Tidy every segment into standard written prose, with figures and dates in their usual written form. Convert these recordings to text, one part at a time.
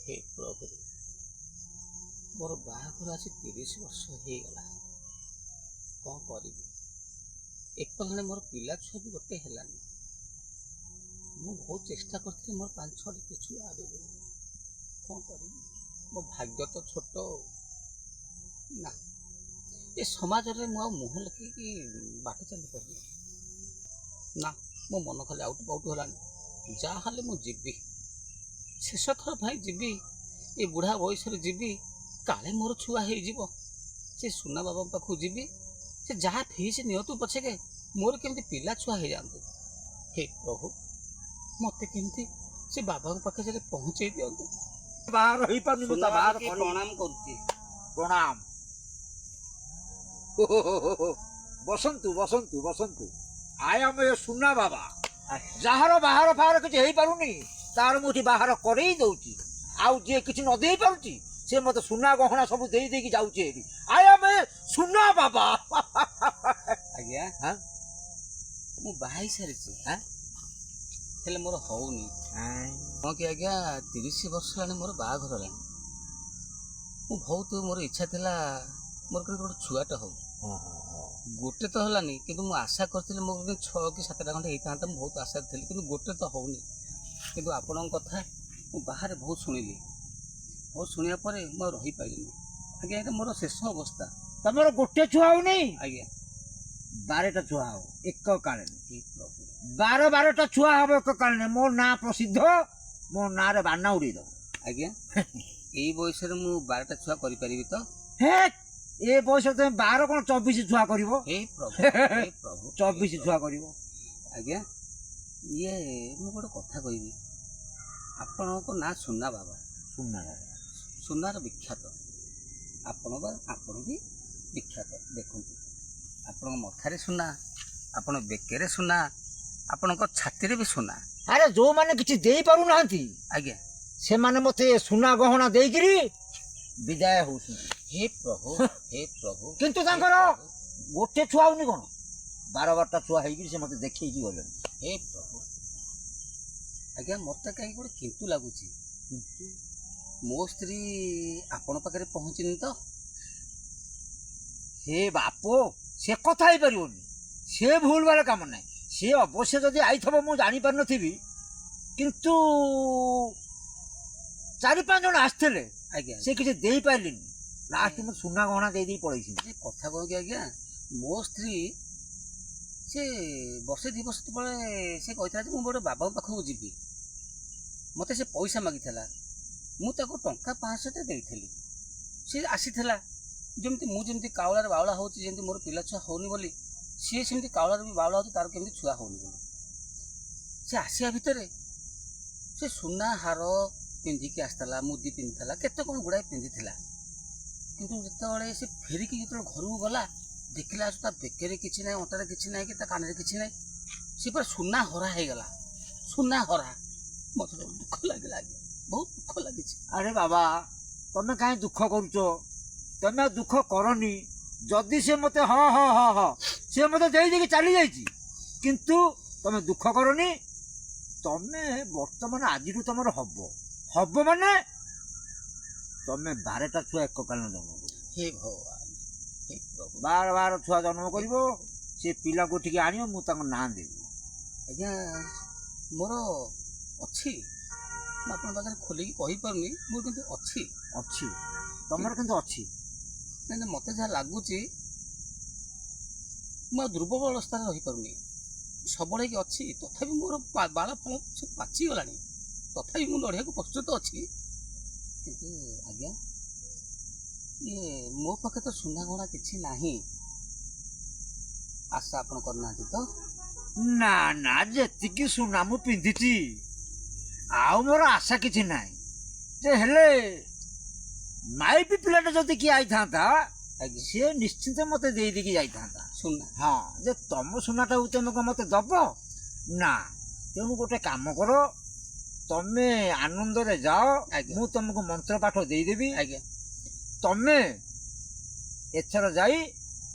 ହେ ପ୍ରଭୁ, ମୋର ବାହାଘର ଆଜି 30 ବର୍ଷ ହେଇଗଲା। କ'ଣ କରିବି? ଏପର୍ଯ୍ୟନ୍ତ ମୋର ପିଲା ଛୁଆ ବି ଗୋଟେ ହେଲାନି। ମୁଁ ବହୁତ ଚେଷ୍ଟା କରିଥିଲି ମୋର ପାଞ୍ଚ ଛଅଟି ଛୁଆ ହେବେ ବୋଲି। କ'ଣ କରିବି? ମୋ ଭାଗ୍ୟ ତ ଛୋଟ ନା। ଏ ସମାଜରେ ମୁଁ ଆଉ ମୁହଁ ଲେଖିକି ବାଟ ଚାଲିପାରିବି ନା। ମୋ ମନ ଖାଲି ଆଉଟୁ ପାଉଟୁ ହେଲାଣି। ଯାହାହେଲେ ମୁଁ ଯିବି, ଶେଷ ଥର ପାଇଁ ଯିବି। ଏ ବୁଢ଼ା ବୟସରେ ଯିବି, କାଳେ ମୋର ଛୁଆ ହେଇଯିବ। ସେ ସୁନା ବାବାଙ୍କ ପାଖକୁ ଯିବି। ସେ ଯାହା ଫିସ୍ ନିଅନ୍ତୁ ପଛକେ, ମୋର କେମିତି ପିଲା ଛୁଆ ହେଇଯାଆନ୍ତୁ। ହେ ପ୍ରଭୁ, ମୋତେ କେମିତି ସେ ବାବାଙ୍କ ପାଖରେ ସେଠି ପହଞ୍ଚେଇ ଦିଅନ୍ତୁ। ବାହାର ହେଇପାରୁନି ମୁଁ ତା ବାହାର କରିବି। ପ୍ରଣାମ କରୁଛି। ପ୍ରଣାମ। ଓ ହୋ ହୋ ହୋ ହୋ। ବସନ୍ତୁ, ବସନ୍ତୁ, ବସନ୍ତୁ। I ଆମ ଏ ସୁନା ବାବା। ଯାହାର ବାହାର ଫାହାର କିଛି ହେଇପାରୁନି, ତାର ମୁଁ ଏଠି ବାହାର କରେଇ ଦଉଛି। ଆଉ ଯିଏ କିଛି ନ ଦେଇ ପାରୁଛି, ସେ ମତେ ସୁନା ଗହଣା ସବୁ ଦେଇ ଦେଇକି ଯାଉଛି ଏଠି। I ଆମ ଏ ସୁନା ବାବା। ଆଜ୍ଞା। ହଁ? ମୁଁ ବାହା ହେଇସାରିଛି। ଆଁ? ହେଲେ ମୋର ହଉନି। ହଁ କି ଆଜ୍ଞା, 30 ବର୍ଷ ହେଲାଣି ମୋର ବାହାଘର ହେଲାଣି। ମୁଁ ବହୁତ, ମୋର ଇଚ୍ଛା ଥିଲା ମୋର କେମିତି ଗୋଟେ ଛୁଆଟା ହଉ। ଗୋଟେ ତ ହେଲାନି, କିନ୍ତୁ ମୁଁ ଆଶା କରିଥିଲି ମୋର କେମିତି ଛଅ କି ସାତଟା ଖଣ୍ଡେ ହେଇଥାନ୍ତା। ମୁଁ ବହୁତ ଆଶାରେ ଥିଲି, କିନ୍ତୁ ଗୋଟେ ତ ହଉନି। କିନ୍ତୁ ଆପଣଙ୍କ କଥା ମୁଁ ବାହାରେ ବହୁତ ଶୁଣିଲି। ବହୁତ ଶୁଣିବା ପରେ ମୁଁ ଆଉ ରହିପାରିଲିନି ଆଜ୍ଞା। ଏଇଟା ମୋର ଶେଷ ଅବସ୍ଥା। ତମର ଗୋଟେ ଛୁଆ ହଉନି? ଆଜ୍ଞା। 12ଟା ଛୁଆ ହବ ଏକକାଳୀନ। ହେ ପ୍ରଭୁ! 12 12ଟା ଛୁଆ ହବ ଏକକାଳୀନ। ମୋ ନାଁ ପ୍ରସିଦ୍ଧ, ମୋ ନାଁରେ ବାନା ଉଡେଇ ଦବ। ଆଜ୍ଞା, ଏଇ ବୟସରେ ମୁଁ 12ଟା ଛୁଆ କରିପାରିବି ତ? ହେ, ଏ ବୟସରେ ତମେ 12 କ'ଣ, 24 ଛୁଆ କରିବ। ହେ ପ୍ରଭୁ, ହେ ପ୍ରଭୁ! 24 ଛୁଆ କରିବ। ଆଜ୍ଞା, ଇଏ ମୁଁ ଗୋଟେ କଥା କହିବି। ଆପଣଙ୍କ ନାଁ ସୁନା ବାବା। ସୁନା ବାବା। ସୁନାର ବିଖ୍ୟାତ ଆପଣ ବା, ଆପଣ ବି ବିଖ୍ୟାତ। ଦେଖନ୍ତୁ, ଆପଣଙ୍କ ମଥାରେ ସୁନା, ଆପଣ ବେକରେ ସୁନା, ଆପଣଙ୍କ ଛାତିରେ ବି ସୁନା। ଆରେ, ଯୋଉମାନେ କିଛି ଦେଇପାରୁନାହାନ୍ତି, ସେମାନେ ମତେ ସୁନା ଗହଣା ଦେଇକିରି ବିଦାୟ ହଉଛନ୍ତି। ହେ ପ୍ରଭୁ, ହେ ପ୍ରଭୁ! କିନ୍ତୁ ତାଙ୍କର ଗୋଟେ ଛୁଆ ହଉନି କ'ଣ, 12 12ଟା ଛୁଆ ହେଇକିରି ସେ ମତେ ଦେଖେଇକି ଗଲେଣି। ହେ ପ୍ରଭୁ! ଆଜ୍ଞା, ମୋତେ କାହିଁକି ଗୋଟେ କିନ୍ତୁ ଲାଗୁଛି। କିନ୍ତୁ? ମୋ ସ୍ତ୍ରୀ ଆପଣଙ୍କ ପାଖରେ ପହଞ୍ଚିନି ତ? ହେ ବାପ, ସେ କଥା ହେଇପାରିବନି। ସେ ଭୁଲ ଭାଲ କାମ ନାହିଁ। ସେ ଅବଶ୍ୟ ଯଦି ଆଇଥିବ, ମୁଁ ଜାଣିପାରିନଥିବି। କିନ୍ତୁ ଚାରି ପାଞ୍ଚ ଜଣ ଆସିଥିଲେ। ସେ କିଛି ଦେଇପାରିଲିନି। ଲାଷ୍ଟ ମୁଁ ସୁନା ଗହଣା ଦେଇ ଦେଇ ପଳେଇଛି। ଯେ କଥା କଣ କି ଆଜ୍ଞା, ମୋ ସ୍ତ୍ରୀ ସେ ବର୍ଷେ 2 ବର୍ଷ ତଳେ ସେ କହିଥିଲା ଯେ ମୁଁ ଗୋଟେ ବାବାଙ୍କ ପାଖକୁ ଯିବି। ମୋତେ ସେ ପଇସା ମାଗିଥିଲା। ମୁଁ ତାକୁ ଟଙ୍କା 500ଟେ ଦେଇଥିଲି। ସେ ଆସିଥିଲା। ଯେମିତି ମୁଁ ଯେମିତି କାଉଳାରେ ବାଉଳା ହେଉଛି, ଯେମିତି ମୋର ପିଲା ଛୁଆ ହେଉନି ବୋଲି, ସିଏ ସେମିତି କାଉଳାରେ ବି ବାଉଳା ହେଉଛି, ତାର କେମିତି ଛୁଆ ହେଉନି ବୋଲି। ସେ ଆସିବା ଭିତରେ ସେ ସୁନା ହାର ପିନ୍ଧିକି ଆସିଥିଲା, ମୁଦି ପିନ୍ଧିଥିଲା, କେତେ କ'ଣ ଗୁଡ଼ାଏ ପିନ୍ଧିଥିଲା। କିନ୍ତୁ ଯେତେବେଳେ ସେ ଫେରିକି ଯେତେବେଳେ ଘରକୁ ଗଲା, ଦେଖିଲା ଆସୁ ତା ବେକରେ କିଛି ନାହିଁ, ଅଣ୍ଟାରେ କିଛି ନାହିଁ କି ତା କାନରେ କିଛି ନାହିଁ। ସେ ପୁରା ସୁନା ହରା ହେଇଗଲା, ସୁନା ହରା। ମୋତେ ବହୁତ ଦୁଃଖ ଲାଗିଲା ଆଜ୍ଞା, ବହୁତ ଦୁଃଖ ଲାଗିଛି। ଆରେ ବାବା, ତମେ କାହିଁ ଦୁଃଖ କରୁଛ? ତମେ ଆଉ ଦୁଃଖ କରନି। ଯଦି ସେ ମୋତେ, ହଁ ହଁ ହଁ ହଁ ସେ ମୋତେ ଦେଇ ଦେଇକି ଚାଲି ଯାଇଛି। କିନ୍ତୁ ତମେ ଦୁଃଖ କରନି। ତମେ ବର୍ତ୍ତମାନ ଆଜିଠୁ ତମର ହବ। ହବ ମାନେ ତମେ 12ଟା ଛୁଆ ଏକକାଳୀନ ଜନ୍ମ କରିବ। ହେ ଭଗବାନ, ହେ ପ୍ରଭୁ! 12 12 ଛୁଆ ଜନ୍ମ କରିବ। ସେ ପିଲାକୁ ଟିକେ ଆଣିବ, ମୁଁ ତାଙ୍କ ନାଁ ଦେବି। ଆଜ୍ଞା, ମୋର ଅଛି। ମୁଁ ଆପଣଙ୍କ ପାଖରେ ଖୋଲିକି କହିପାରୁନି। ମୋର କିନ୍ତୁ ଅଛି। ଅଛି ତମର, କିନ୍ତୁ ଅଛି। କିନ୍ତୁ ମୋତେ ଯାହା ଲାଗୁଛି, ମୁଁ ଆଉ ଦୁର୍ବଳ ଅବସ୍ଥାରେ ରହିପାରୁନି। ସବଳ ହେଇକି ଅଛି। ତଥାପି ମୋର ବାଳ ଫାଳ ସବୁ ପାଚିଗଲାଣି। ତଥାପି ମୁଁ ଲଢ଼ିବାକୁ ପ୍ରସ୍ତୁତ ଅଛି। କିନ୍ତୁ ଆଜ୍ଞା, ଇଏ ମୋ ପାଖରେ ତ ସୁନା ଗହଣା କିଛି ନାହିଁ। ଆଶା ଆପଣ କରିନାହାନ୍ତି ତ? ନା ନା, ଯେତିକି ସୁନା ମୁଁ ପିନ୍ଧିଛି, ଆଉ ମୋର ଆଶା କିଛି ନାହିଁ ଯେ। ହେଲେ ମାଇପି ପିଲାଟା ଯଦି କିଏ ଆଇଥାନ୍ତା, ସିଏ ନିଶ୍ଚିନ୍ତ ମୋତେ ଦେଇ ଦେଇକି ଯାଇଥାନ୍ତା। ସୁନା? ହଁ, ଯେ ତମ ସୁନାଟାକୁ ତମେ କ'ଣ ମୋତେ ଦବ ନା? ତେଣୁ ଗୋଟେ କାମ କର, ତମେ ଆନନ୍ଦରେ ଯାଅ। ମୁଁ ତମକୁ ମନ୍ତ୍ର ପାଠ ଦେଇଦେବି। ତମେ ଏଥର ଯାଇ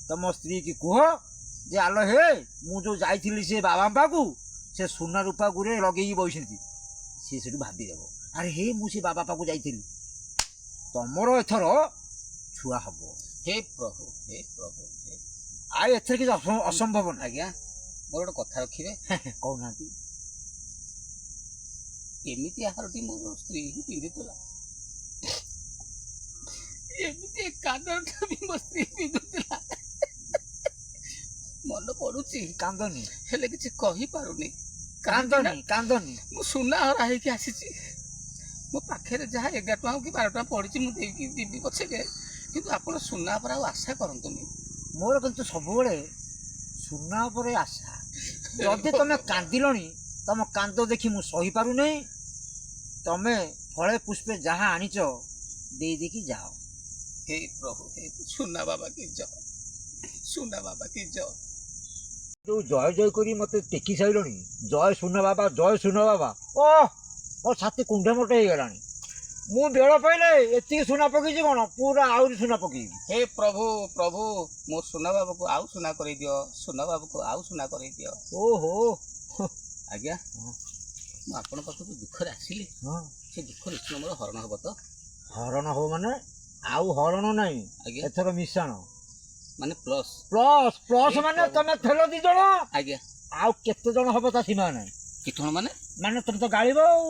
ତମ ସ୍ତ୍ରୀକି କୁହ ଯେ, ଆଲୋ ହେ, ମୁଁ ଯେଉଁ ଯାଇଥିଲି ସେ ବାବାଙ୍କ ପାଖକୁ, ସେ ସୁନା ରୂପା ଗୁରେ ଲଗେଇକି ବସିଛନ୍ତି। ସିଏ ସେଠୁ ଭାବିଦେବ। ଆରେ ହେ, ମୁଁ ସେ ବାବା ପାଖକୁ ଯାଇଥିଲି, ତମର ଏଥର ଛୁଆ ହବ। ହେ ପ୍ରଭୁ, ହେ ପ୍ରଭୁ, ହେ। ଆଉ ଏଥିରେ କିଛି ଅସମ୍ଭବ ନାହିଁ। ଆଜ୍ଞା, ମୋର ଗୋଟେ କଥା ରଖିବେ? କହୁନାହାନ୍ତି। ଏମିତି ଆହାରଟି ମୋର ସ୍ତ୍ରୀ ହିଁ ପିନ୍ଧୁଥିଲା, ଏମିତି କାନରଟା ବି ମୋ ସ୍ତ୍ରୀ ପିନ୍ଧୁଥିଲା। ମନେ ପଡୁଛି। କାନ୍ଦନି। ହେଲେ କିଛି କହିପାରୁନି, କାହିଁକି ନା କାନ୍ଦନି, କାନ୍ଦନି। ମୁଁ ସୁନା ହରା ହେଇକି ଆସିଛି। ମୋ ପାଖରେ ଯାହା 11 ଟଙ୍କା କି 12 ଟଙ୍କା ପଡ଼ିଛି, ମୁଁ ଦେଇକି ଯିବି ପଛକେ, କିନ୍ତୁ ଆପଣ ସୁନା ଉପରେ ଆଉ ଆଶା କରନ୍ତୁନି। ମୋର କିନ୍ତୁ ସବୁବେଳେ ସୁନା ଉପରେ ଆଶା। ଯଦି ତମେ କାନ୍ଦିଲଣି, ତମ କାନ୍ଦ ଦେଖି ମୁଁ ସହିପାରୁନାହିଁ। ତମେ ଫଳେ ପୁଷ୍ପେ ଯାହା ଆଣିଛ, ଦେଇ ଦେଇକି ଯାଅ। ହେ ପ୍ରଭୁ, ହେ ସୁନା ବାବା କି ଜୟ, ସୁନା ବାବା କି ଜୟ। ଯୋଉ ଜୟ ଜୟ କରି ମୋତେ ଟେକି ସାରିଲଣି, ଜୟ ସୁନା ବାବା, ଜୟ ସୁନା ବାବା, ଓ ମୋ ଛାତି କୁଣ୍ଢେ ମୋଟ ହେଇଗଲାଣି। ମୁଁ ବେଳ ପାଇଲେ ଏତିକି ସୁନା ପକେଇଛି କ'ଣ, ପୁରା ଆହୁରି ସୁନା ପକେଇବି। ହେ ପ୍ରଭୁ, ପ୍ରଭୁ, ମୋ ସୁନା ବାବୁକୁ ଆଉ ସୁନା କରେଇ ଦିଅ, ସୁନା ବାବୁକୁ ଆଉ ସୁନା କରେଇ ଦିଅ। ଓହୋ। ଆଜ୍ଞା, ମୁଁ ଆପଣଙ୍କ ପାଖକୁ ଦୁଃଖରେ ଆସିଲି। ସେ ଦୁଃଖ ନିଶ୍ଚୟ ମୋର ହରଣ ହବ ତ? ହରଣ ହବ ମାନେ ଆଉ ହରଣ ନାହିଁ। ଏଥର ମିଶାଣ। ମାନେ ପ୍ଲସ୍? Plus, plus. ଏଇ ମାନେ ପ୍ରଭୁ। ତମେ ଥିଲ 2 ଜଣ, ଆଜ୍ଞା ଆଉ କେତେ ଜଣ ହବ ତା ସୀମା ନାହିଁ। କେତେ ଜଣ ମାନେ? ମାନେ ତମେ ତ ଗାଳିବ ଆଉ।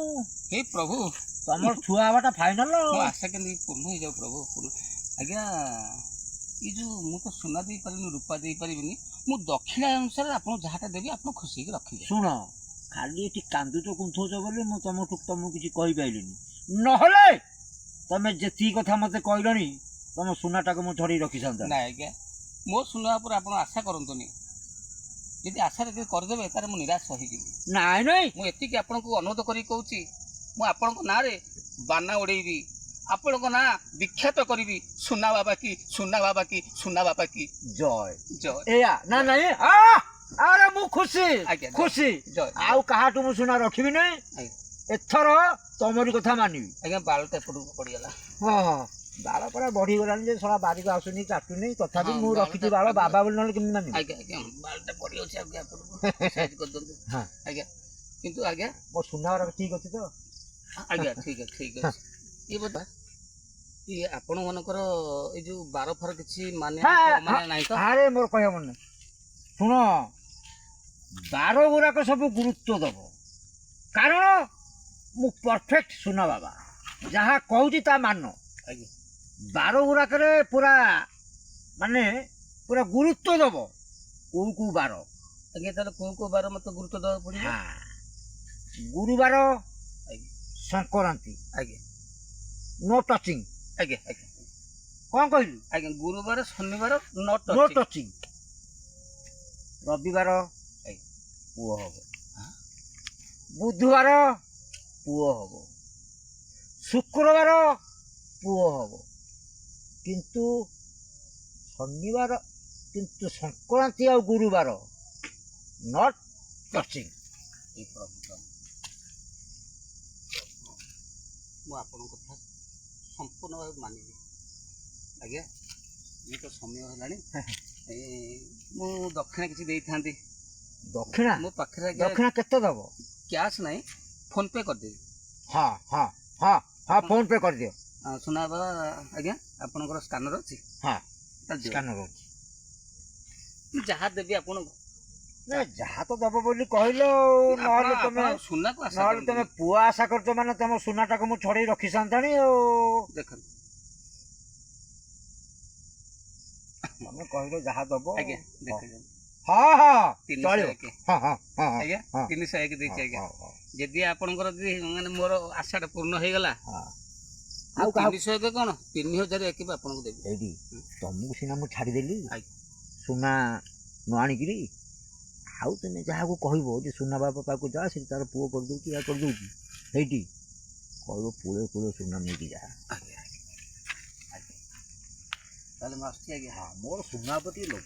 ହେ ପ୍ରଭୁ। ତମର ଛୁଆ ହବାଟା ଫାଇନାଲ। ମୋ ଆଶା କେମିତି ପୂର୍ଣ୍ଣ ହେଇଯାଉ ପ୍ରଭୁ, ପୂର୍ଣ୍ଣ। ଆଜ୍ଞା, ଏଇ ଯେଉଁ ମୁଁ ତ ସୁନା ଦେଇପାରିବିନି, ରୂପା ଦେଇପାରିବିନି, ମୁଁ ଦକ୍ଷିଣା ଅନୁସାରେ ଆପଣଙ୍କୁ ଯାହାଟା ଦେବି, ଆପଣ ଖୁସି ହେଇକି ରଖିବେ। ଶୁଣ, ଖାଲି ଏଠି କାନ୍ଦୁଛ କୁନ୍ଥଉଛ ବୋଲି ମୁଁ ତମଠୁ ତମକୁ କିଛି କହିପାରିଲିନି, ନହେଲେ ତମେ ଯେତିକି କଥା ମତେ କହିଲଣି, ତମ ସୁନାଟାକୁ ମୁଁ ଛଡ଼େଇ ରଖିଥାନ୍ତା। ନା ଆଜ୍ଞା, ମୋ ସୁନା ଉପରେ ଆପଣ ଆଶା କରନ୍ତୁନି। ଯଦି ଆଶା ଯଦି କରିଦେବେ, ତାହେଲେ ମୁଁ ନିରାଶ ହେଇଯିବି। ନାଇଁ ନାଇଁ। ମୁଁ ଏତିକି ଆପଣଙ୍କୁ ଅନୁରୋଧ କରିକି କହୁଛି, ମୁଁ ଆପଣଙ୍କ ନାଁରେ ବାନା ଉଡ଼େଇବି, ଆପଣଙ୍କ ନାଁ ବିଖ୍ୟାତ କରିବି। ସୁନା ବାବା କି, ସୁନା ବାବା କି, ସୁନା ବାବା କି ଜୟ। ଜୟ। ଏଇଆ ନା ନାଇଁ? ଆରେ ମୁଁ ଖୁସି। ଆଜ୍ଞା, ଜୟ। ଖୁସି। ଜୟ। ଆଉ କାହାଠୁ ମୁଁ ସୁନା ରଖିବି ନାହିଁ। ଏଥର ତମରି କଥା ମାନିବି। ଆଜ୍ଞା, ବାଳଟା ଏପଟକୁ ପଡ଼ିଗଲା। ହଁ, ବାଳ ପରା ବଢିଗଲାଣି ଯେ ଶଳା ବାରିକୁ ଆସୁନି, କାଟୁନି। ତଥାପି ମୁଁ ବାଳଟା ରଖିଛି ବାଳ ବାବା ବୋଲି, ନହେଲେ କେମିତି ମାନିବି? ଆଜ୍ଞା, ବାଳଟା ପଡ଼ିଯାଉଛି ଆଜ୍ଞା, ଏପଟକୁ ସାଇଜ୍ କରିଦିଅନ୍ତୁ। ଆଜ୍ଞା, କିନ୍ତୁ ଆଜ୍ଞା ମୋ ସୁନା ଗୁରାକ ଠିକ ଅଛି ତ? ଆଜ୍ଞା, ଠିକ୍ ଅଛି, ଠିକ୍ ଅଛି। ଇଏ ବୋଧେ ଇଏ ଆପଣମାନଙ୍କର ଏଇ ଯୋଉ ବାର ଫାର କିଛି ମାନେ ମାନେ ନାହିଁ ତ? ଆରେ ମୋର କହିବା ମନେ ନାହିଁ। ଶୁଣ, ବାର ଗୁରାକ ସବୁ ଗୁରୁତ୍ୱ ଦବ, କାରଣ ମୁଁ ପରଫେକ୍ଟ ସୁନା ବାବା, ଯାହା କହୁଛି ତା ମାନ। ବାର ଗୁରାକରେ ପୁରା ମାନେ ପୁରା ଗୁରୁତ୍ୱ ଦବ। କୋଉ କୋଉ ବାର? ଆଜ୍ଞା, ତାହେଲେ କୋଉ କୋଉ ବାର ମୋତେ ଗୁରୁତ୍ୱ ଦେବାକୁ ପଡ଼ିବ? ହଁ, ଗୁରୁବାର, ସଂକ୍ରାନ୍ତି। No touching. ଆଜ୍ଞା ଆଜ୍ଞା କ'ଣ କହିଲି? ଆଜ୍ଞା, ଗୁରୁବାର ଶନିବାର not no touching. ରବିବାର ପୁଅ ହବ, ବୁଧବାର ପୁଅ ହବ, ଶୁକ୍ରବାର ପୁଅ ହବ, କିନ୍ତୁ ଶନିବାର, କିନ୍ତୁ ସଂକ୍ରାନ୍ତି ଆଉ ଗୁରୁବାର not touching. ଏଇ ପ୍ରଭୁ, ପ୍ରଭୁ। ମୁଁ ଆପଣଙ୍କ କଥା ସମ୍ପୂର୍ଣ୍ଣ ଭାବେ ମାନିବି ଆଜ୍ଞା। ଇଏ ତ ସମୟ ହେଲାଣି, ଏ, ମୁଁ ଦକ୍ଷିଣା କିଛି ଦେଇଥାନ୍ତି। ଦକ୍ଷିଣା? ମୋ ପାଖରେ ଆଜ୍ଞା ଦକ୍ଷିଣା କେତେ ଦବ? କ୍ୟାସ୍ ନାହିଁ, ଫୋନ୍ ପେ କରିଦେବି। ହଁ, ଫୋନ୍ ପେ କରିଦିଅ। ସୁନା ବାବା ଆଜ୍ଞା, ଆପଣଙ୍କର ସ୍କାନର ଅଛି? ହଁ। ତାହେଲେ ଦିଅ। ସ୍କାନର ଅଛି। ମୁଁ ଯାହା ଦେବି ଆପଣଙ୍କୁ ନା, ଯାହା ତ ଦବ ବୋଲି କହିଲ ଆଉ, ନହେଲେ ତମେ ଆପଣ ସୁନାକୁ ଆଶା ନହେଲେ ତମେ କରନ୍ତୁନି। ପୁଅ ଆଶା କରୁଛ ମାନେ ତମ ସୁନାଟାକୁ ମୁଁ ଛଡ଼େଇ ରଖିସାନ୍ତାଣି ଆଉ। ଦେଖନ୍ତୁ। ତମେ କହିଲ ଯାହା ଦବ। ଆଜ୍ଞା, ଦେଖନ୍ତୁ। ହଁ, ତିନିଶହ ଚଳିବ। ଏକ। ହଁ। ଆଜ୍ଞା, 301 ଦେଇଛି ଆଜ୍ଞା। ହଁ। ଯଦି ଆପଣଙ୍କର ଯଦି ମାନେ ମୋର ଆଶାଟା ପୂର୍ଣ୍ଣ ହେଇଗଲା, ଆଉ କାହା 301 କ'ଣ, 3001 ବି ଆପଣଙ୍କୁ ଦେବି। ଏଇଠି ତମକୁ ସିନା ମୁଁ ଛାଡ଼ିଦେଲି ସୁନା ନ ଆଣିକିରି, ଆଉ ତୁମେ ଯାହାକୁ କହିବ ଯେ ସୁନା ବାବା ପାଖକୁ ଯା, ସେଠି ତାର ପୁଅ କରିଦେଉଛି, ଏହା କରିଦେଉଛି, ସେଇଠି କହିବ ପୁଳେ ପୁଳେ ସୁନା ନେଇକି ଯା। ଆଜ୍ଞା, ତାହେଲେ ମୁଁ ଆସୁଛି ଆଜ୍ଞା। ହଁ, ମୋର ସୁନା ଉପରେ ଟିକେ ଲୋଭ।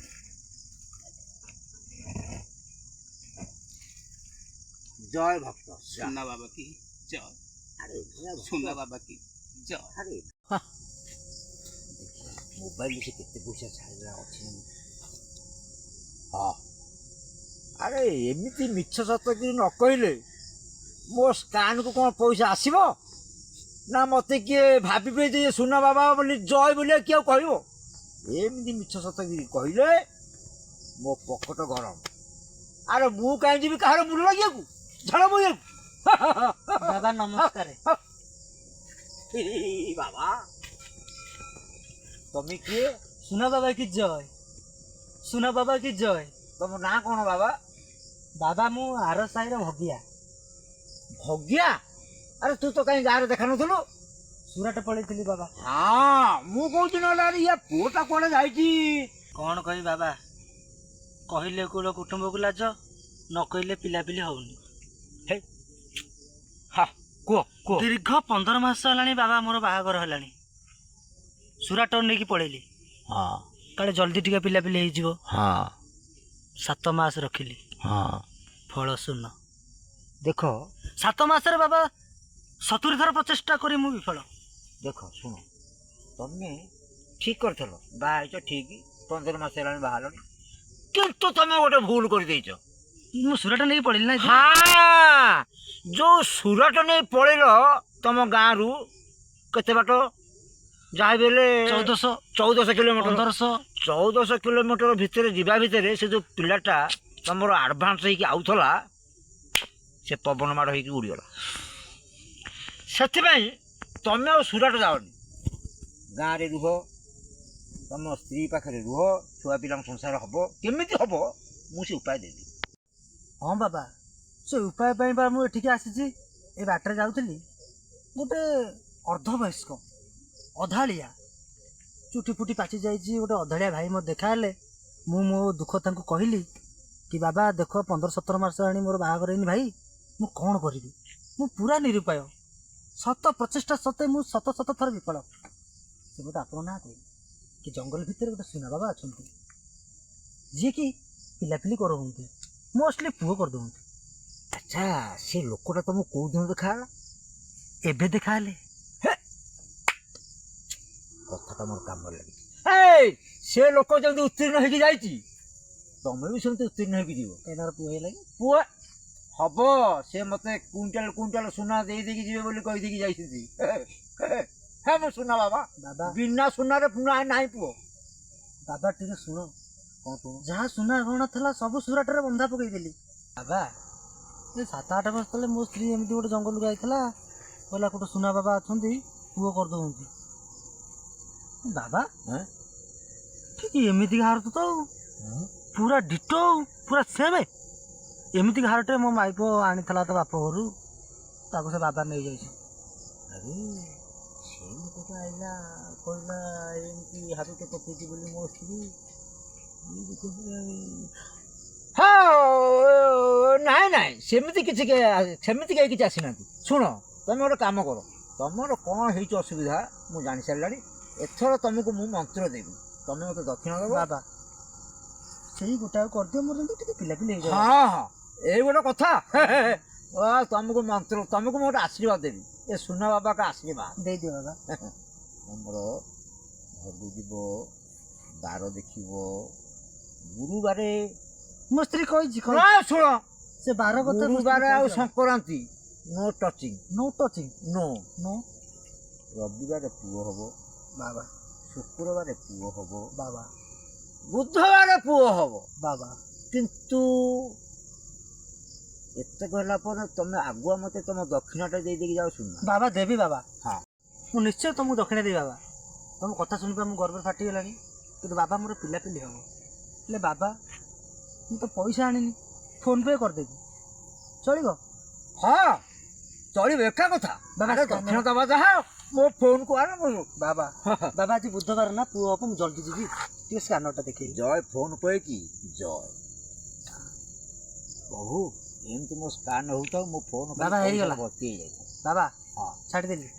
ଜୟ ଭକ୍ତ ଯା। ସୁନା ବାବା କି ଜୟ। ଆରେ ଏଭଳିଆ ଭକ୍ତ। ସୁନା ବାବା କି ଜୟ। ଆରେ ମୋବାଇଲରେ ସେ କେତେ ପଇସା ଛାଡ଼ିଲା ଅଛି ନା? ହଁ, ଆରେ ଏମିତି ମିଛ ସତ କି ନ କହିଲେ ମୋ ସ୍କାନକୁ କ'ଣ ପଇସା ଆସିବ? ନା ମୋତେ କିଏ ଭାବିବେ ଯେ ଇଏ ସୁନା ବାବା ବୋଲି ଜୟ ବୋଲି କିଏ ଆଉ କହିବ? ଏମିତି ମିଛ ସତ କରି କହିଲେ ମୋ ପକଟ ଗରମ। ଆରେ ମୁଁ କାହିଁ ଯିବି କାହାର ମୂଲ ଲାଗିବାକୁ, ଝାଳ ବୋହିବାକୁ? ବାବା ନମସ୍କାର। ଏଇ ବାବା, ତମେ କିଏ? ସୁନା ବାବା କି ଜୟ, ସୁନା ବାବା କି ଜୟ। ତମ ନାଁ କ'ଣ ବାବା? ବାବା, ମୁଁ ଆର ସାହିର ଭଗିଆ। ଭଗିଆ? ଆରେ ତୁ ତ କାହିଁ ଗାଁରେ ଦେଖା ନଥିଲୁ? ସୁରାଟ ପଳେଇଥିଲି ବାବା। ହଁ, ମୁଁ କହୁଛି ନହେଲେ ଆରେ ୟା ପୁଅଟା କୁଆଡ଼େ ଯାଇଛି। କ'ଣ କହିବି ବାବା, କହିଲେ କୁଳ କୁଟୁମ୍ବକୁ ଲାଜ, ନ କହିଲେ ପିଲାପିଲି ହଉନି। ହଁ, କୁହ କୁହ। ଦୀର୍ଘ 15 ମାସ ହେଲାଣି ବାବା ମୋର ବାହାଘର ହେଲାଣି। ସୁରାଟ ନେଇକି ପଳେଇଲି, କାଳେ ଜଲ୍ଦି ଟିକେ ପିଲାପିଲି ହେଇଯିବ। 7 ମାସ ରଖିଲି, ଫଳ ଶୂନ। ଦେଖ, 7 ମାସରେ ବାବା 70 ଥର ପ୍ରଚେଷ୍ଟା କରି ମୁଁ ବିଫଳ। ଦେଖ, ଶୁଣ, ତମେ ଠିକ୍ କରିଥିଲ, ବାହା ହେଇଛ ଠିକ୍, 15 ମାସ ହେଲାଣି ବାହା ହେଲଣି, କିନ୍ତୁ ତମେ ଗୋଟେ ଭୁଲ କରିଦେଇଛ। ମୁଁ ସୁରାଟ ନେଇକି ପଳେଇଲି ନା। ହଁ, ଯୋଉ ସୁରାଟ ନେଇ ପଳେଇଲ, ତମ ଗାଁରୁ କେତେ ବାଟ? ଯାହା ବି ହେଲେ 1400। 1400 କିଲୋମିଟର। 1500। 1400 କିଲୋମିଟର ଭିତରେ ଯିବା ଭିତରେ ସେ ଯୋଉ ପିଲାଟା ତମର ଆଡ଼ଭାନ୍ସ ହେଇକି ଆଉଥିଲା, ସେ ପବନ ମାଡ଼ ହେଇକି ଉଡ଼ିଗଲା। ସେଥିପାଇଁ ତମେ ଆଉ ସୁରାଟ ଯାଅନି, ଗାଁରେ ରୁହ, ତମ ସ୍ତ୍ରୀ ପାଖରେ ରୁହ, ଛୁଆ ପିଲାଙ୍କ ସଂସାର ହବ। କେମିତି ହବ ମୁଁ ସେ ଉପାୟ ଦେବି। ହଁ ବାବା, ସେ ଉପାୟ ପାଇଁ ବା ମୁଁ ଏଠିକି ଆସିଛି। ଏ ବାଟରେ ଯାଉଥିଲି, ଗୋଟେ ଅର୍ଦ୍ଧବୟସ୍କ ଅଧାଳିଆ, ଚୁଟି ଫୁଟି ପାଚି ଯାଇଛି, ଗୋଟେ ଅଧାଳିଆ ଭାଇ ମୋତେ ଦେଖା ହେଲେ। ମୁଁ ମୋ ଦୁଃଖ ତାଙ୍କୁ କହିଲି କି ବାବା ଦେଖ, 15-17 ମାସ ହେଲାଣି ମୋର ବାହାଘର ହେଇନି ଭାଇ, ମୁଁ କ'ଣ କରିବି? ମୁଁ ପୁରା ନିରୁପାୟ। ଶତ ପ୍ରଚେଷ୍ଟା ସତ୍ତ୍ୱେ ମୁଁ ଶତ ଶତ ଥର ବିଫଳ। ସେ ମୋତେ ଆପଣଙ୍କ ନାଁ କହିଲେ କି ଜଙ୍ଗଲ ଭିତରେ ଗୋଟେ ସୁନା ବାବା ଅଛନ୍ତି, ଯିଏକି ପିଲାପିଲି କରଉଛନ୍ତି, ମୋଷ୍ଟଲି ପୁଅ କରିଦେଉଛନ୍ତି। ଆଚ୍ଛା, ସେ ଲୋକଟା ତମକୁ କୋଉ ଦିନ ଦେଖା ହେଲା? ଏବେ ଦେଖା ହେଲେ। କଥାଟା ମୋର କାମରେ ଲାଗିଛି। ଏଇ ସେ ଲୋକ ଯେମିତି ଉତ୍ତୀର୍ଣ୍ଣ ହେଇକି ଯାଇଛି, ତମେ ବି ସେମିତି ଉତ୍ତୀର୍ଣ୍ଣ ହେଇକି ଯିବ। କାଇଁ, ତାଙ୍କର ପୁଅ ହେଲା କି? ପୁଅ ହବ। ସେ ମତେ କୁଇଣ୍ଟାଲ କୁଇଣ୍ଟାଲ ସୁନା ଦେଇ ଦେଇକି ଯିବେ ବୋଲି କହିଦେଇକି ଯାଇଛନ୍ତି। ହେ, ମୁଁ ସୁନା ବାବା। ବାବା। ବିନା ସୁନାରେ ନାହିଁ ପୁଅ। ବାବା, ଟିକେ ଶୁଣ। କ'ଣ ଶୁଣ? ଯାହା ସୁନା ଗହଣା ଥିଲା ସବୁ ସୁରାଟରେ ବନ୍ଧା ପକେଇଦେଲି ବାବା। ଏ 7-8 ବର୍ଷ ତଳେ ମୋ ସ୍ତ୍ରୀ ଏମିତି ଗୋଟେ ଜଙ୍ଗଲକୁ ଯାଇଥିଲା, କହିଲା ଗୋଟେ ସୁନା ବାବା ଅଛନ୍ତି, ପୁଅ କରିଦେଉଛନ୍ତି ବାବା। ହେଁ? ଠିକ ଏମିତିକା ହାର ତ ଆଉ ପୁରା ଡିଟୋ, ପୁରା ସେମ୍। ଏମିତିକା ହାରଟେ ମୋ ମାଇପ ଆଣିଥିଲା ତା ବାପ ଘରୁ, ତାକୁ ସେ ବାବା ନେଇଯାଇଛି। ଆରେ ସେ ଲୋକଟା ଆଇଲା, କହିଲା ଏମିତି ହାତଟେ ପକେଇଛି ବୋଲି ମୋ ସ୍ତ୍ରୀ। ଇଏ ବି କହିଲା, ହଁ, ନାଇଁ ନାଇଁ, ସେମିତି କିଛି ସେମିତି କେହି କିଛି ଆସିନାହାନ୍ତି। ଶୁଣ, ତମେ ଗୋଟେ କାମ କର। ତମର କ'ଣ ହେଇଛି ଅସୁବିଧା ମୁଁ ଜାଣି ସାରିଲାଣି। ଏଥର ତମକୁ ମୁଁ ମନ୍ତ୍ର ଦେବି, ତମେ ମୋତେ ଦକ୍ଷିଣା ଦେବ। ବାବା, ସେଇ ଗୋଟାକ କରିଦିଅ ମୋର, ଯେମିତି ଟିକେ ପିଲାପିଲି ହେଇଯାଉ। ହଁ ହଁ, ଏଇ ଗୋଟେ କଥା। ଅ, ତମକୁ ମନ୍ତ୍ର, ତମକୁ ମୁଁ ଗୋଟେ ଆଶୀର୍ବାଦ ଦେବି, ଏ ସୁନା ବାବାଙ୍କ ଆଶୀର୍ବାଦ। ଦେଇଦିଅ ବାବା। ତମର ଘରକୁ ଯିବ, ବାର ଦେଖିବ, ଗୁରୁବାରେ। ମୋ ସ୍ତ୍ରୀ କହିଛି, ନା, ଶୁଣ। ସେ ବାର କଥା ମୋ ସ୍ତ୍ରୀ ଗୁରୁବାର ଆଉ କହିଛି ବାବା। Sankranti no touching. No touching. No. No. ରବିବାର ପୁଅ ହବ। ବାବା। ଶୁକ୍ରବାର ପୁଅ ହବ। ବାବା। ବୁଧବାର ପୁଅ ହବ। ବାବା। କିନ୍ତୁ ଏତକ ହେଲା ପରେ ତମେ ଆଗୁଆ ମତେ ତମ ଦକ୍ଷିଣାଟା ଦେଇ ଦେଇକି ଯାଅ ସୁନା। ବାବା, ଦେବି ବାବା। ମୁଁ ନିଶ୍ଚୟ ତମକୁ ଦକ୍ଷିଣା ଦେବି ବାବା। ତମ କଥା ଶୁଣିବା ମୁଁ ଗର୍ବରେ ଫାଟିଗଲାଣି। କିନ୍ତୁ ବାବା, ମୋର ପିଲାପିଲି ହବ ହେଲେ ବାବା, ମୁଁ ତ ପଇସା ଆଣିନି, ଫୋନ୍ ପେ କରିଦେବି, ଚଳିବ? ହଁ, ଚଳିବ, ଏକା କଥା। ବାବା, ଆରେ ଦକ୍ଷିଣା ଦବା ଯାହା, ମୋ ଫୋନକୁ ଆଣ ମୁଁ। ବାବା, ବାବା, ଆଜି ବୁଧବାର ନା, ପୁଅ ହବ, ମୁଁ ଜଲ୍ଦି ଯିବି, ଟିକେ ସ୍କାନରଟା ଦେଖେଇବି। ଜୟ ଫୋନ ପେ କି ଜୟ ପ୍ରଭୁ। ଏମିତି ମୋ ସ୍କାନ ହଉଥାଉ, ମୋ ଫୋନ ବାବା, ହେଇଗଲା। ଭର୍ତ୍ତି ହେଇଯାଇଥାଉ। ବାବା। ହଁ। ଛାଡ଼ିଦେଲି।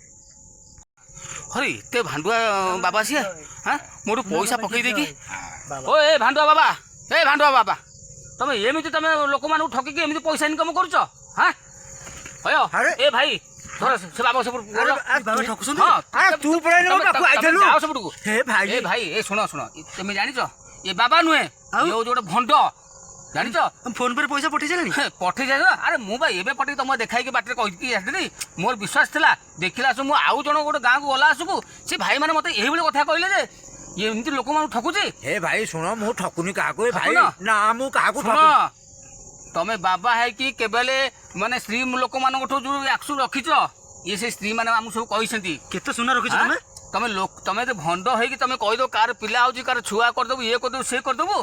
ହରି, ଏତେ ଭାଣ୍ଡୁଆ ବାବା ସିଏ, ହାଁ, ମୋଠୁ ପଇସା ପକେଇ ଦେଇକି। ବାବା। ଓ ଏ ଭାଣ୍ଡୁଆ ବାବା, ଏ ଭାଣ୍ଡୁଆ ବାବା, ତମେ ଏମିତି ତମେ ଲୋକମାନଙ୍କୁ ଠକିକି ଏମିତି ପଇସା ଇନକମ୍ କରୁଛ? ହାଁ, ହୟ। ଆରେ! ଏ ଭାଇ, ଧର ସେ ବାବା ସେପଟୁ। ବାବା ଠକୁଛନ୍ତି। ହଁ। ଆରେ ତୁ ପଳେଇଲୁ ମୋ ପାଖକୁ ଆଇଥିଲୁ। ଯାଅ ସେପଟକୁ। ହେ ଭାଇ। ଏ ଭାଇ, ଏ ଶୁଣ ଶୁଣ, ଏ ତମେ ଜାଣିଛ, ଏ ବାବା ନୁହେଁ, ଆଉ? ଇଏ ହଉଛି ଗୋଟେ ଭଣ୍ଡ। ଜାଣିଛ? ଫୋନ ପେ ପଇସା ପଠେଇ ସାରିଲାଣି। ପଠେଇ ଯାଇଛ? ଆରେ ମୁଁ ବା ଏବେ ପଠେଇ ତମ ଦେଖାଇକି ବାଟରେ କହିକି ଆସିଥିଲି। ମୋର ବିଶ୍ୱାସ ଥିଲା। ଦେଖିଲା ଆସୁ ମୁଁ ଆଉ ଜଣ ଗୋଟେ ଗାଁକୁ ଗଲା ଆସକୁ ସେ ଭାଇମାନେ ମତେ ଏଇଭଳି କଥା କହିଲେ ଯେ ଇଏ ଏମିତି ଲୋକମାନଙ୍କୁ ଠକୁଛି। ହେ ଭାଇ, ଶୁଣ, ମୁଁ ଠକୁନି କାହାକୁ ଏ ଭାଇ। ଠକୁନ? ନା, ମୁଁ କାହାକୁ ଶୁଣ, ଠକୁନି। ତମେ ବାବା ହେଇକି କେବେ ହେଲେ ମାନେ ସ୍ତ୍ରୀ ଲୋକମାନଙ୍କଠୁ ଯୋଉ ଆକ୍ସୁ ରଖିଛ, ଇଏ ସେ ସ୍ତ୍ରୀ ମାନେ ଆମକୁ ସବୁ କହିଛନ୍ତି। କେତେ ସୁନା ରଖିଛ ଆଁ? ତମେ? ତମେ ଲୋକ, ତମେ ଯଦି ଭଣ୍ଡ ହେଇକି ତମେ କହିଦବ କାହାର ପିଲା ହଉଛି, କାହାର ଛୁଆ କରିଦବୁ, ଇଏ କରିଦବୁ, ସେ କରିଦବୁ,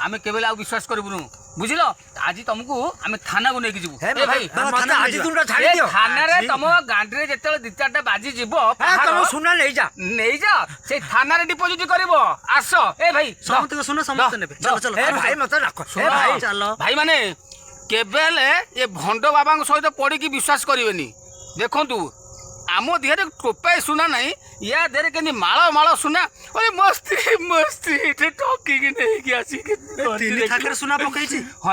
ଆମେ କେବେ ହେଲେ ଆଉ ବିଶ୍ୱାସ କରିବୁନୁ, ବୁଝିଲ? ଆଜି ତମକୁ ଆମେ ଥାନାକୁ ନେଇକି ଯିବୁ। ହେ ଏ ଭାଇ, ମତେ ଥାନାକୁ ଆଜି ନେଇଯିବା। ଦିନଟା ଛାଡି ଏ ଦିଅ। ଥାନାରେ ତମ ଗାଣ୍ଡିରେ ଯେତେବେଳେ ଦି ଚାରିଟା ବାଜି ଯିବ, ହେ, ତମ ସୁନା ନେଇଯା। ନେଇଯାଅ, ସେଇ ଥାନାରେ ଡିପୋଜିଟ୍ କରିବ। ଆସ ଏ ଭାଇ। ସମସ୍ତଙ୍କ ସୁନା ସମସ୍ତେ ନେବେ। ଚାଲ ଚାଲ। ହେ ଭାଇ, ମତେ ରଖ ହେ ଶୁଣ, ଭାଇ। ଚାଲ। ଭାଇମାନେ, କେବେ ହେଲେ ଏ ଭଣ୍ଡ ବାବାଙ୍କ ସହିତ ପଡ଼ିକି ବିଶ୍ୱାସ କରିବେନି। ଦେଖନ୍ତୁ, ଆମ ଦେହରେ ଟୋପାଏ ସୁନା ନାହିଁ, ୟା ଦେହରେ କେମିତି ମାଳ ମାଳ ସୁନା। ଓଏ, ମୋ ସ୍ତ୍ରୀ, ମୋ ସ୍ତ୍ରୀ ଏଠି ଠକିକି ନେଇକି ଆସିକି ତିନି ଥାକରେ ସୁନା ପକେଇଛି। ହଁ।